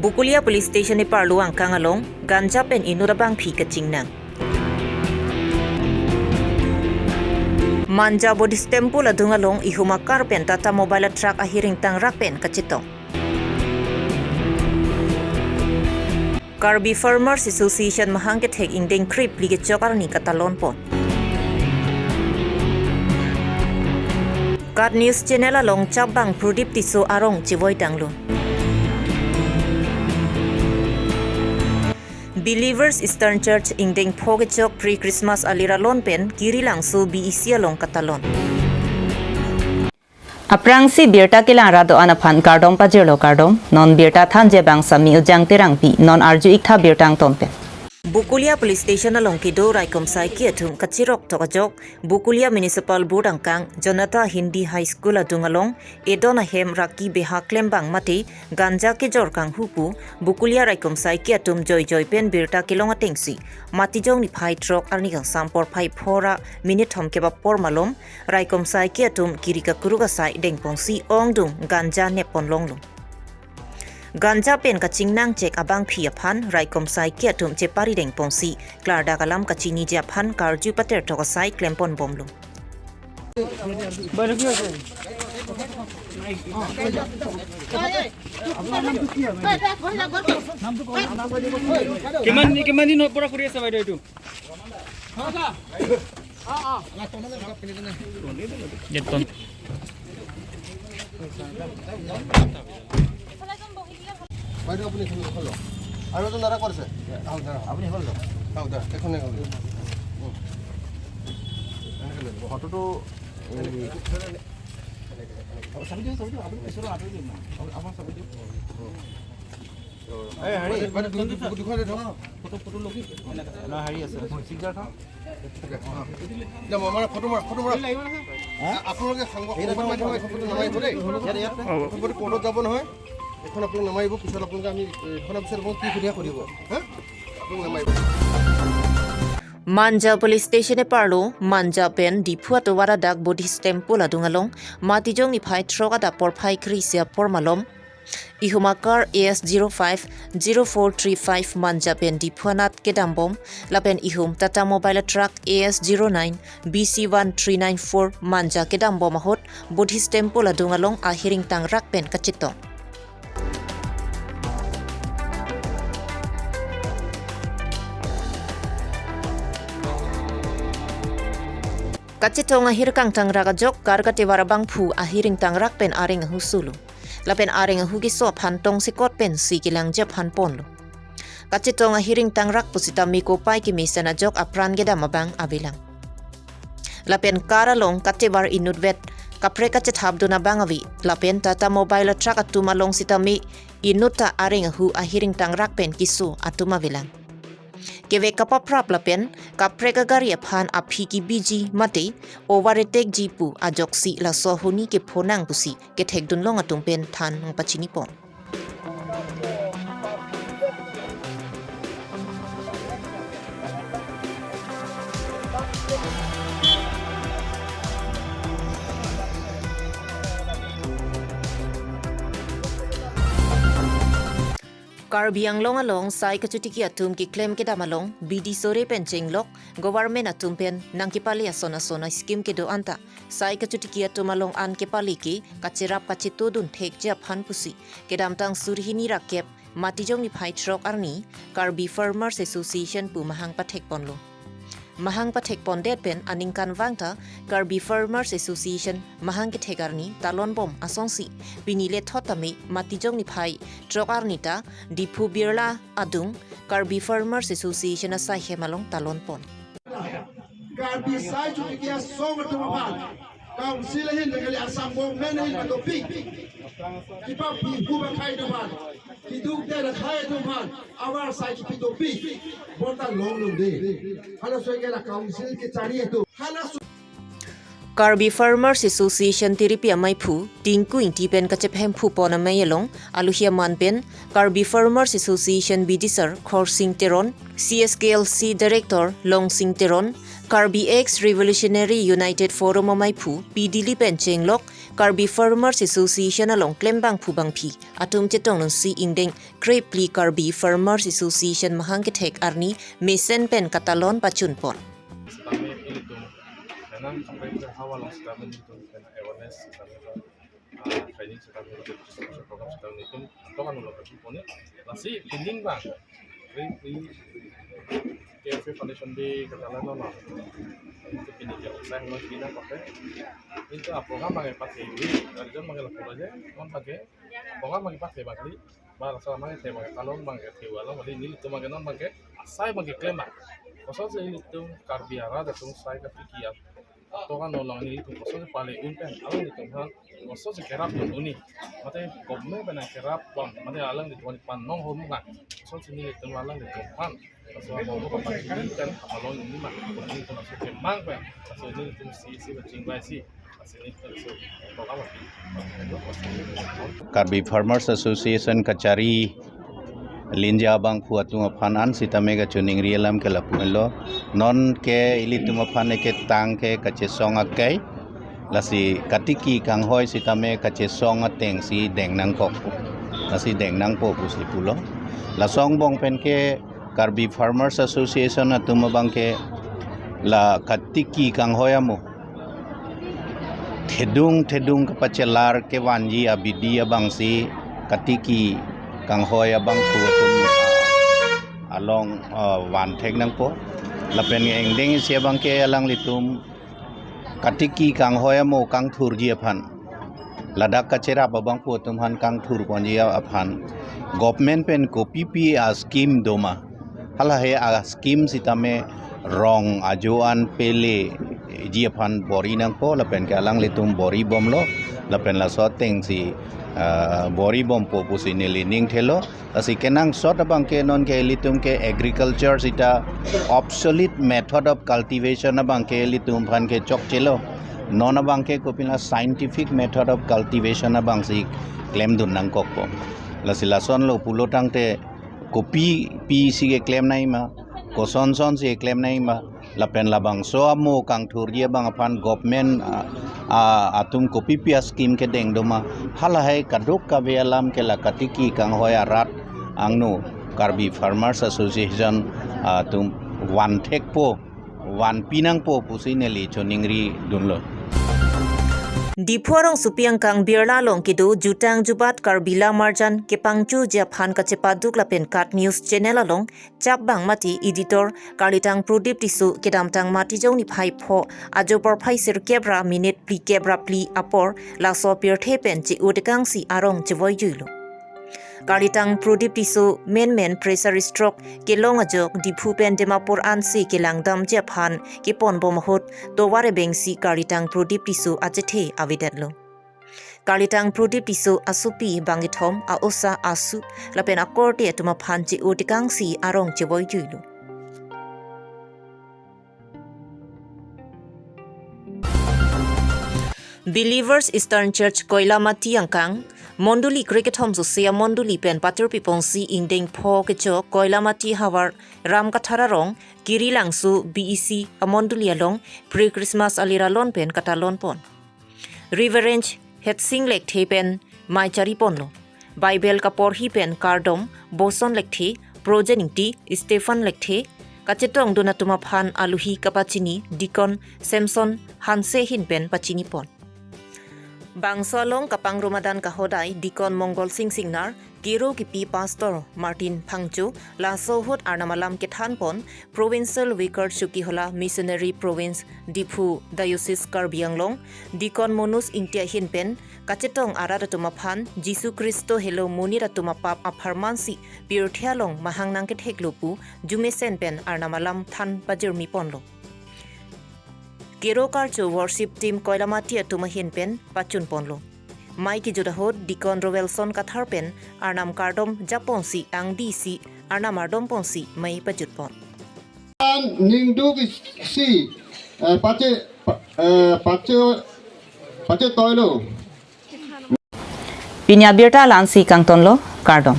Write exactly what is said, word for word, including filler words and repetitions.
Bokolia Police Station eparlo angkang along ganja pen inut abangphi kachingnang. Manja Buddhist Temple adung along ihum akar pen Tata Mobile a truck ahiring tangrak pen kachetong. Karbi Farmers Association mahang kethek ingdeng krip phli kechok arni katalon pon. KAT News Channel along chapbang Pradip Tisso arong chevoi tanglo. Believers Eastern Church ingdeng pho kechok pre-Christmas alir alon pen Kirilangso B E C along katalon. Aphrangsi birta kelang ra do-an aphan kardom pajirlo, kardom. Non birta thanji abang Sami Ujang Terangpi, non arju iktha birta angton pen. Bokolia Police Station along kedo raikom saike atum kachirok tok ajok, Bokolia Municipal Board angkang Janata Hindi High School adung along edon ahem raki beha klembang mate ganja kejor kanghu pu Bokolia raikom saike atum joijoi pen birta kelong atengsi Matijong niphai throk arni kangsam porphai phora minit thomkep apor malom raikom saike atum kiri kakuruk asai dengpongsi ongdung ganja neppon longlo. Ganja pen kachingnang chek abangphi aphan raikom saike atum chepari dengpongsi klardak alam kachiniji aphan karju pater tok asai klempon bomlo. কিমান, কিমান দিন পৰা কৰি আছে বাইদেউ এইটো? বাইদেউ, আপুনি এইখন, এইখন লওক। আৰু এজন দাদা ক'ত আছে? আহক দাদা। আপুনি এইখন লওক। আহক দাদা, এইখনে লওক। উম। এনেকে লৈ ল'ব। ফটোটো এই, এনেকে, এনেকে, এনেকে। চাবি দিয়ক, চাবি দিয়ক। আপুনি পিছলৈ আঁতৰি দিয়ক না। আপুনি, আপোনাৰ চাবি দিয়ক। এই, হেৰি, বাইদেউ, বাইদেউ, দুখন, দুখন, দুখন থওক। Photo, photo lobby? এনেকে। না, হেৰি আছে। চিগনেচাৰ থওক। অ। দে, মই মানে ফটো মাৰ, ফটো মাৰ। আপোনালোকে সাংবাদিক, সাংবাদিক মাধ্যমে এখন ফটো নামাৰিব দেই। এখন ফটো কোৰ্টত যাব নহয়। এখন আপোনালোকে নামাৰিব, পিছত আপোনালোকে আমি, এইখন পিছত আপোনালোকে কি সুধিয়া সুধিব, হা? আপোনালোকে নামাৰিব। Manja Police Station eparlo, Manja pen Diphu atovar adak Buddhist Temple adung along, Matijong niphai throk adap porphai kre-isi apor malom, ihum akar A S zero five zero four three five Manja pen Diphu anat kedambom, lapen ihum Tata Mobile a truck A S zero nine B C one three nine four Manja kedambom ahut Buddhist Temple adung along ahiring tangrak pen kachetong. Kachetong ahir kangtangrak ajok kar katevar abangphu ahiring tangrak pen areng ahu sulo. Lapen areng ahu keso aphan tongsekot pensi kelangjep aphan ponlo. Kachetong ahiring tangrak pusitame kopai kemesen ajok apran kedam abang avelang. Lapen kar along katevar inutvet kaprek kachethapdun abang ave, lapen Tata Mobile a truck atum along sitame inut ta areng ahu ahiring tangrak pen keso atum avelang. Kevek kapaprap lapen kaprek agari aphan aphi kebiji mate overtake ji pu ajoksi laso ahuni kepho nang pusi kethekdunlong atum pen than nangpachinipon. Karbi Anglong along sai kachotiki atum keklem kedam along bidi sore pen chenglok government atum pen nangkepale ason ason a-scheme kedo anta sai kachotiki atum along an kepale ke kacherap kachetodun thekji aphan pusi kedamtang suri hini ra kep Matijong niphai throk arni Karbi Farmers Association pu mahang pathekponlo. Mahang pathekpondet pen aningkanvang ta Karbi Farmers Association mahang kethek arni talonbom asonsi pini lethot tame Matijong niphai throk arni ta Diphu Birla adung Karbi Farmers Association asaihem along talonpon. Karbi sai chotiki asong atum aphan Council ahin nangkali Assam government ahin patopik. Kipapi hu ba khai atum aphan, kiduk te ra khai atum aphan, avar sai kipi dopik. Bonta longlunde. Halaso ke la Council kechari atum. Halaso Karbi Farmers Association Tiripi amaiphu Tinku Ingti pen kachephemphupon amei along aluhi aman pen Karbi Farmers Association bidisar Khorsing Teron, C S K L C Director Longsing Teron, Karbi Ex Revolutionary United Forum amaiphu P Dili pen chenglok Karbi Farmers Association along klembangphu bangphi atum chetongdunsi ingdeng krephli Karbi Farmers Association mahang kethek arni mesen pen katalon pachunpon. Sitame ilitum, karena sampai ke hawa long sitame ilitum, karena awareness sitame, ah, training sitame, ilitum social program sitame ilitum, tokan ulo kaki poni. Lasi pining bang, free, free, K F A Foundation Day katalan no no. Itu pini ke saya mau pina pakai. Itu apa kan bang pakai ini, dari jam bang lapor aja, kan pakai. Apa kan bang pakai bang ini. Bang, asal bang ke bang talon bang ke tiwa long, bang ini itu bang non bang ke asai bang ke klem bang. Kosonsi ilitum Karbi arat atum sai katiki ya. Tokan ulo ini ilitum kosonsi pale un pen, alanglitum han kosonsi kerap un-e. Mate government pen kerap bang, mate alanglitum pan nong hom bang. Kosonsi ilitum alanglitum pan. Asal bang ko pan ini kan apa long ini bang. Ilitum asal kemang pen. Asal ilitum si si bang chingbai si. Karbi Farmers Association kachari linja abangphu atum aphan an sitame kachiningri alam ke lapu-anlo. Non ke ilitum aphan ke tang ke kachesong akai. Lasi katiki kanghoi sitame kachesong atengsi deng nangkok. Lasi deng nangpo pusi pulo. Laso angbong pen ke Karbi Farmers Association atum abang ke la katiki kanghoi amo thedung thedung kapachelar kevanji abidi abangsi katiki kanghoi abangphu atum along, ah, van thek nangpo. Lapen ingdeng isi abang ke alanglitum katiki kanghoi amo kangthurji aphan, ladak kacherap abangphu atum aphan kangthur ponji aphan government pen kopipi a scheme doma, halahe a scheme sitame rong ajo an peleji aphan bor-i nangpo, lapen ke alanglitum bor-i bomlo, lapen laso atengsi, ah, bor-i bompo pusi neli ning thelo. Lasi kenangsot abang ke non ke ilitum ke agriculture sita obsolete method of cultivation abang ke ilitum aphan ke chokchelo. Non abang ke kopila scientific method of cultivation abangsi klemdun nangkokpo. Lasi lasonlo pulo tangte kopipi si keklem nangji ma, kosonson si keklem nangji ma, lapen labangso amo kangthurji abang aphan government, ah, ah, atum kopipi a scheme kedeng doma, halahai kadokave alam ke la katiki kanghoi arat angno Karbi Farmers Association, ah, atum van thekpo, vanpi nangpo pusi neli choningri dunlo. Diphu arongsopi angkang Birla along kedo jutang jubat Karbi Lamarjan kepangchoji aphan kachepaduk lapen KAT News Channel along chapbang mati editor Karlitang Prodip Tisso kedamtang Matijong niphai pho ajo porphai sirkep ra minute phlikep ra phli apor laso pirthe pen che-o tekangsi arong chevoijuilo. Karlitang Prodip Tisso menmen pressure stroke kelong ajok Diphu pen Dimapur ansi kelangdamji aphan keponbom ahut tovar ebengsi Karlitang Prodip Tisso achethe avedetlo. Karlitang Prodip Tisso asopi bangkethom, a-osa, asu lapen akorte atum aphan che-o tekangsi arong chevoijuilo. Believers Eastern Church Koilamati angkang mondoli krekethom sose amondoli pen patir piponsi ingdeng pho kechok Koilamati havar Ramkathar arong Kirilangso B E C amondoli along pre-Christmas aliralon pen katalonpon. Reverend Hetsing Lekthe pen mei chariponlo. Bible kaporhi pen kardom Boson Lekthe, Projen Ingti, Stephen Lekthe, kachetongdun atum aphan aluhi kapachini Deacon Samson Hanse ahin pen pachinipon. Bangso along kapangrum adan kahodai Deacon Mongol Sing Singnar, Kero kipi Pastor Martin Phangcho, laso ahut Arnam alam kethanpon Provincial Vicar Chokihola Missionary Province Diphu Diocese Karbi Anglong, Deacon Monus Ingti ahin pen kachetong arat atum aphan Jisu Khristo helo monit atum apap apharmansi pirthe along mahang nangketheklo pu jumesen pen Arnam alam than pajirmiponlo. Kero karcho worship team Koilamati atum ahin pen pachunponlo. Mei kejut ahut Deacon Roelson Kathar pen Arnam kardom japonsi angdisi Arnam ardomponsi mei pajutpon. Ningduk isi, eh, pache, pa-, eh, pache, pache toilo. Pini abirta la-ansi kangtonlo, kardom.